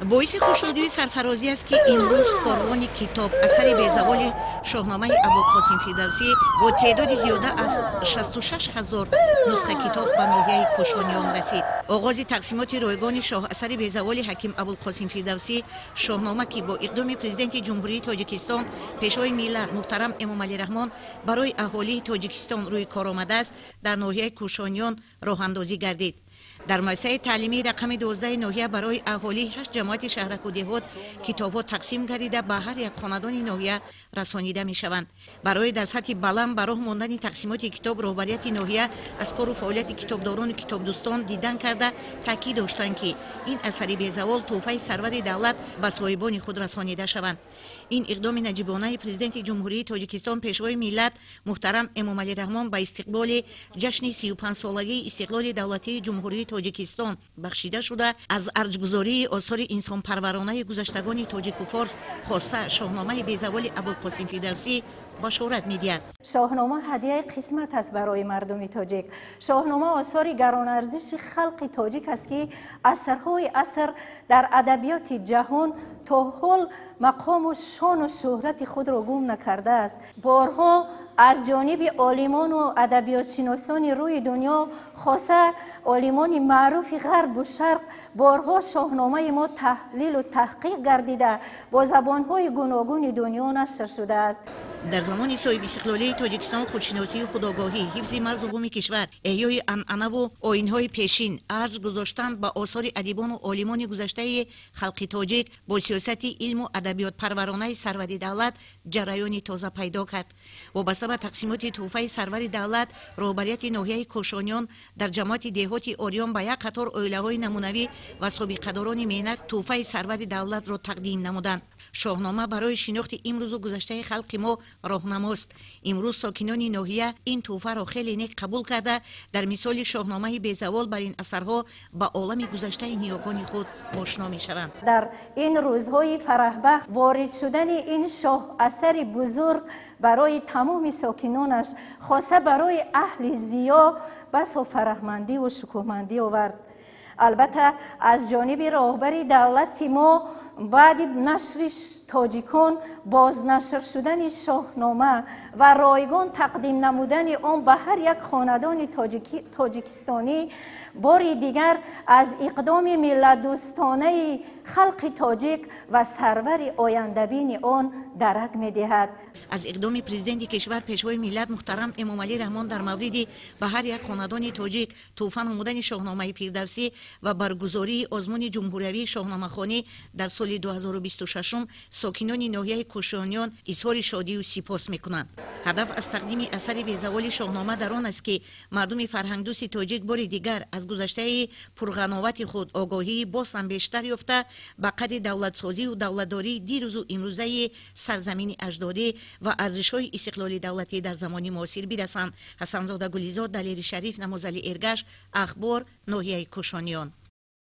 Боиси хушнудию сарфарозӣ аст, ки имрӯз корвони китоб, асари безаволи Шоҳномаи Абулқосим Фирдавсӣ, бо теъдоди зиёда аз 66 ҳазор нусха китоб ба ноҳияи Кӯшониён расид. Оғози тақсимоти ройгони шоҳасари безаволи ҳаким Абулқосим Фирдавсӣ Шоҳнома, ки бо иқдоми Президенти Ҷумҳурии Тоҷикистон, Пешвои миллат муҳтарам Эмомалӣ Раҳмон барои аҳолии Тоҷикистон рӯи кор омадааст, дар ноҳияи Кӯшониён роҳандозӣ гардид. Дар муассисаи таълимии рақами 12 ноҳия барои аҳолии ҳашт ҷамоати шаҳраку деҳот китобҳо тақсим гардида, ба ҳар як хонадони ноҳия расонида мешаванд. Барои дар сатҳи баланд ба роҳ мондани тақсимоти китоб роҳбарияти ноҳия аз кору фаъолияти китобдорону китобдӯстон дидан карда, таъкид доштанд, ки ин асари безавол, тӯҳфаи сарвари давлат, ба соҳибони худ расонида шаванд. Ин иқдоми наҷибонаи Президенти Ҷумҳурии Тоҷикистон, Пешвои миллат муҳтарам Эмомалӣ Раҳмон ба истиқболи ҷашни 35-солагии истиқлоли давлатии Ҷумҳурии Тоҷикистон бахшида шуда, аз арҷгузории осори инсонпарваронаи гузаштагони тоҷику форс, хоса Шоҳномаи безаволи Абулқосим Фирдавсӣ, башорат медиҳад. Шоҳнома ҳадияи қисмат аст барои мардуми тоҷик. Шоҳнома осори гаронарзиши халқи тоҷик аст, ки асрҳои аср дар адабиёти ҷаҳон то ҳол мақому шону шӯҳрати худро гум накардааст. Борҳо аз ҷониби олимону адабиётшиносони рӯи дунё, хоса олимони маъруфи ғарбу шарқ, борҳо Шоҳномаи мо таҳлилу таҳқиқ гардида, бо забонҳои гуногуни дунё нашр шудааст. Дар замони соҳибистиқлолии Тоҷикистон худшиносию худогоҳӣ, ҳифзи марзу буми кишвар, эҳёи анъанаву оинҳои пешин, арҷ гузоштан ба осори адибону олимони гузаштаи халқи тоҷик бо сиёсати илму адабиётпарваронаи сарвари давлат ҷараёни тоза пайдо кард. Вобаста ба тақсимоти тӯҳфаи сарвари давлат, роҳбарияти ноҳияи Кӯшониён дар ҷамоати деҳоти Ориён ба як қатор оилаҳои намунавӣ ва собиқадорони меҳнат тӯҳфаи сарвари давлатро тақдим намуданд. Шоҳнома барои шинохти имрӯзу гузаштаи халқи мо роҳнамост. Имрӯз сокинони ноҳия ин тӯҳфаро хеле нек қабул карда, дар мисоли Шоҳномаи безавол бар ин асарҳо ба олами гузаштаи ниёгони худ ошно мешаванд. Дар ин рӯзҳои фараҳбахш ворид шудани ин шоҳасари бузург барои тамоми сокинонаш, хоса барои аҳли зиё, басо фараҳмандиву шукӯҳмандӣ овард. Албатта, аз ҷониби роҳбари давлати мо баъди нашри тоҷикон бознашр шудани Шоҳнома ва ройгон тақдим намудани он ба ҳар як хонадони тоҷикистонӣ бори дигар аз иқдоми миллатдӯстонаи халқи тоҷик ва сарвари ояндабини он дарак медиҳад. Аз иқдоми Президенти кишвар, Пешвои миллат муҳтарам Эмомалӣ Раҳмон дар мавриди ба ҳар як хонадони тоҷик тӯҳфа намудани Шоҳномаи Фирдавсӣ ва баргузории озмуни ҷумҳуриявии шоҳномахонӣ дар соли 2026 сокинони ноҳияи Кӯшониён изҳори шодию сипос мекунанд. Ҳадаф аз тақдими асари безаволи Шоҳнома дар он аст, ки мардуми фарҳангдӯсти тоҷик бори дигар аз гузаштаи пурғановати худ огоҳии боз ҳам бештар ёфта, ба қадри давлатсозию давлатдории дирӯзу имрӯзаи сарзамини аҷдодӣ ва арзишҳои истиқлоли давлатӣ дар замони муосир бирасанд. Ҳасанзода Гулизор, Далери Шариф, Намозали Эргаш, Ахбор, ноҳияи Кӯшониён.